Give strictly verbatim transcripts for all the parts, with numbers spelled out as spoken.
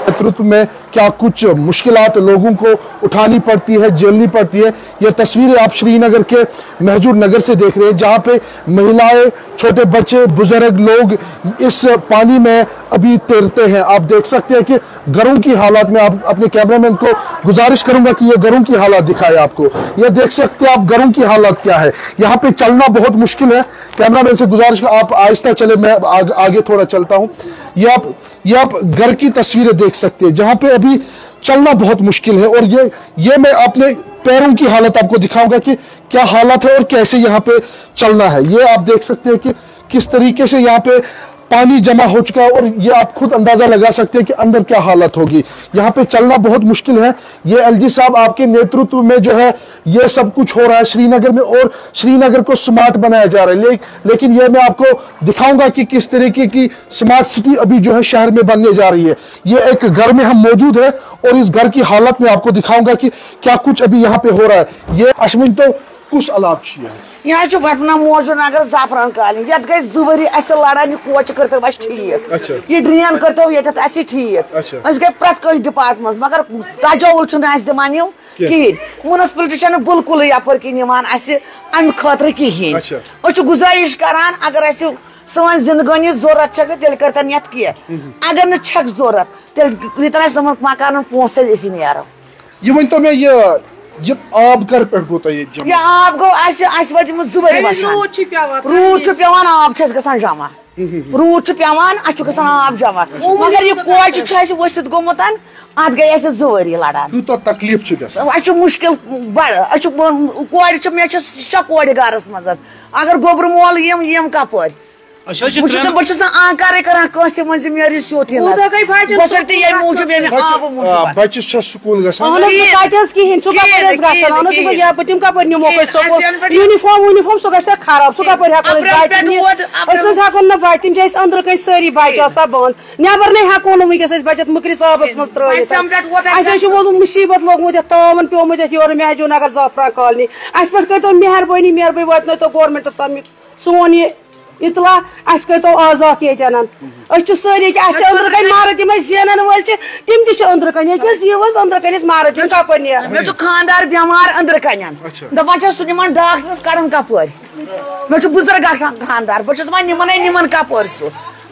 नेतृत्व में क्या कुछ मुश्किलात लोगों को उठानी पड़ती है, झेलनी पड़ती है। ये तस्वीरें आप श्रीनगर के महजूर नगर से देख रहे हैं, जहाँ पे महिलाएं, छोटे बच्चे, बुजुर्ग लोग इस पानी में अभी तैरते हैं। आप देख सकते हैं कि घरों की हालत में, आप अपने कैमरामैन को गुजारिश करूंगा कि ये घरों की हालत दिखाए आपको। ये देख सकते हैं आप घरों की हालत क्या है। यहाँ पे चलना बहुत मुश्किल है। कैमरामैन से गुजारिश, आप आहिस्ता चले, मैं आग, आगे थोड़ा चलता हूँ। ये आप ये आप घर की तस्वीरें देख सकते हैं, जहाँ पे अभी चलना बहुत मुश्किल है। और ये ये मैं अपने पैरों की हालत आपको दिखाऊंगा कि क्या हालत है और कैसे यहाँ पे चलना है। ये आप देख सकते हैं कि किस तरीके से यहाँ पे पानी जमा हो चुका है, और ये आप खुद अंदाजा लगा सकते हैं कि अंदर क्या हालत होगी। यहाँ पे चलना बहुत मुश्किल है। ये एलजी साहब आपके नेतृत्व में जो है, ये सब कुछ हो रहा है श्रीनगर में, और श्रीनगर को स्मार्ट बनाया जा रहा है। ले, लेकिन ये मैं आपको दिखाऊंगा कि किस तरीके की स्मार्ट सिटी अभी जो है शहर में बनने जा रही है। ये एक घर में हम मौजूद है, और इस घर की हालत में आपको दिखाऊंगा कि क्या कुछ अभी यहाँ पे हो रहा है। ये अश्विन तो कुछ आलात किया है। यहाँ जो वतना मोजो नगर जाफरान कॉलोनी, यत गए जुवरी अस लड़ान, ये कोच करते बस ठीक। अच्छा। ये ड्रेन करते हुए यत अस ठीक। अच्छा। अस गए प्रत कोई डिपार्टमेंट, मगर तजावुल छुन अस दिमान यो क्या? कहीं। म्युनिसिपलिटी छन बिल्कुल यपर किन यमान अस अम खतर कहीं। अच्छा। अस गुजारिश करान, अगर अस सन जिंदगानी जरूरत छक, तेल करतन यत किया। अगर न छक जरूरत, तेल दितन अस तमन मकानन पोसे इसी नियारो। ये वन तो मैं ये ये आब कर पे गो तो ये जमा? ये आब गो अस अस वजमत जुबरी अरे वसान। रूद छु पेवान। रूद छु पेवान, आब छस गसान जमा। रूद छु पेवान, अस छु गसान आब जमा। मगर ये कोच छु अस वसित गोमुतन, अत गए अस जुवरी लड़ान। यूता तकलीफ छु गसान? अस छु मुश्किल बड़, अस छु कोर छु, मे छु शे कोर गरस मज। अगर गोबर मोल यम यम कपर। अच्छा, अच्छा, बह छस बह छस ना आंकार करान कंसे मंज, मेरी सोत ही کوٗتاہ گٔے بَچَن بس تے یہ سکوٗل موجود گژھنَس؟ یہ آب موجود۔ آ، بچس چھا سکول گژھان؟ اہن حظ، بہٕ کتہِ حظ کِہیٖنۍ، سُہ کپٲرۍ حظ گژھن؟ اہن حظ، دوٚپمَے، یپٲرۍ تِم کپٲرۍ نِموکھ أسۍ سکوٗل؟ یوٗنِفارم ووٗنِفارم سُہ گژھِ ہا خراب، سُہ کپٲرۍ ہٮ۪کو أسۍ بچہِ نِتھ؟ أسۍ حظ ہٮ۪کو نہٕ بچہِ، تِم چھِ اَسہِ أنٛدرٕ کَنۍ سٲری بچہِ آسان بنٛد، نٮ۪بر نَے ہٮ۪کو نہٕ وٕنکیٚس أسۍ بچہِ مُکرِس آبَس منٛز ترٲوِتھ۔ اَسہِ حظ چھُ ووتمُت مُصیٖبت لوٚگمُت یَتھ تاوَن پیوٚمُت یَتھ یورٕ مہجوٗر نگر زعفران کالنی۔ اَسہِ پٮ۪ٹھ کٔرۍتو مہربٲنی، مہربٲنی واتنٲیتو گورمٮ۪نٛٹَس تام یہِ سون یہِ اطلاع، اَسہِ کٔرۍتو آزاد ییٚتٮ۪ن۔ أسۍ چھِ سٲری کہِ اَسہِ چھِ أنٛدرٕ کَنۍ مَرٕد، یِم اَسہِ زینَن وٲلۍ چھِ، تِم تہِ چھِ أنٛدرٕ کَنۍ۔ ییٚتہِ حظ یِیِو حظ أنٛدرٕ کَنۍ، أسۍ مَرٕد چھِ کَپٲرۍ نیران؟ مےٚ چھُ خانٛدار بٮ۪مار أنٛدرٕ کَنٮ۪ن۔ اچھا۔ دَپان چھَس سُہ نِمَن ڈاکٹرَس کَڑَن کَپٲرۍ؟ مےٚ چھُ بُزرٕگ اَکھ خانٛدار، بہٕ چھَس وَنان نِمَن ہے نِمَن کَپٲرۍ سُہ؟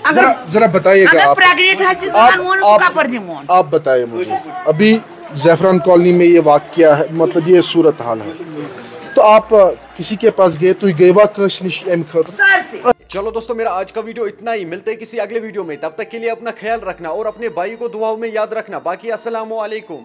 اگر ذرا ذرا بتائیے گا اگر آپ۔ پریگننٹ آسہِ آپ- زنان مون سُہ آپ- کَپٲرۍ نِمون؟ آپ بتائیے مجھے، ابھی زعفران کالونی میں یہ واقعہ ہے، مطلب یہ صورت حال ہے، تو آپ کسی کے پاس گئے، تو گئے وا کٲنٛسہِ نِش اَمہِ خٲطرٕ؟ سارسٕے۔ चलो दोस्तों, मेरा आज का वीडियो इतना ही। मिलते हैं किसी अगले वीडियो में। तब तक के लिए अपना ख्याल रखना और अपने भाई को दुआओं में याद रखना। बाकी अस्सलाम वालेकुम।